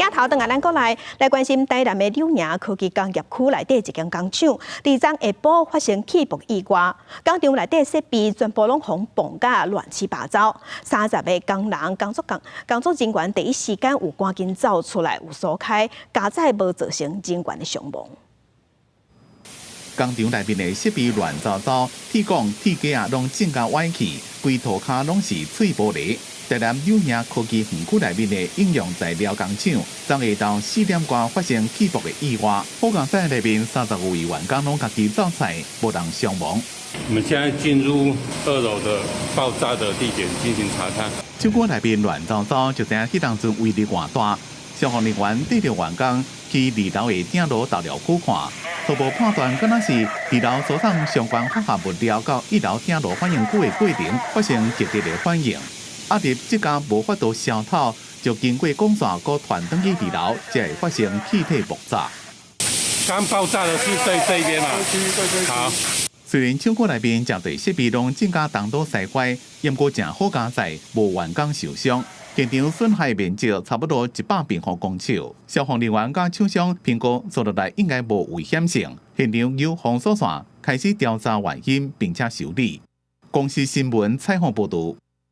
鏡頭轉來咱國內來關心台南的柳營科技工業區內底一間工廠，佇昨下晡發生氣爆意外，工廠內底設備全部攏予爆甲亂七八糟，30個工人工作人員第一時間有趕緊走出來，有疏開，佳哉無造成人員的傷亡。工廠內面的設備亂糟糟，鐵管、鐵架仔攏整甲歪去，規塗跤攏是碎玻璃。台南柳營科技園區內面的應用材料工廠，昨下晝4點外發生氣爆的意外，好佳哉內面35位員工攏家己走出來，無人傷亡。我們現在進入二樓的爆炸的地點進行查看。廠區內面亂糟糟，就知影彼當陣威力偌大。消防人員帶著員工去二樓的頂樓逗留區看，初步判斷，敢若是二樓輸送相關化學物料到一樓頂爐反應區的過程發生劇烈的反應。壓力這家無法度消透，就經過管線閣傳轉去二樓，才會發生氣體爆炸。剛爆炸的是在這邊嘛？好。雖然廠區內面誠濟設備攏整甲東倒西歪，毋過誠好佳哉無員工受傷。現場損害面積差不多100平方公尺。消防人員佮廠商評估，紲落來應該無危險性。現場有封鎖線，開始調查原因，並且修理。公視新聞採訪報導。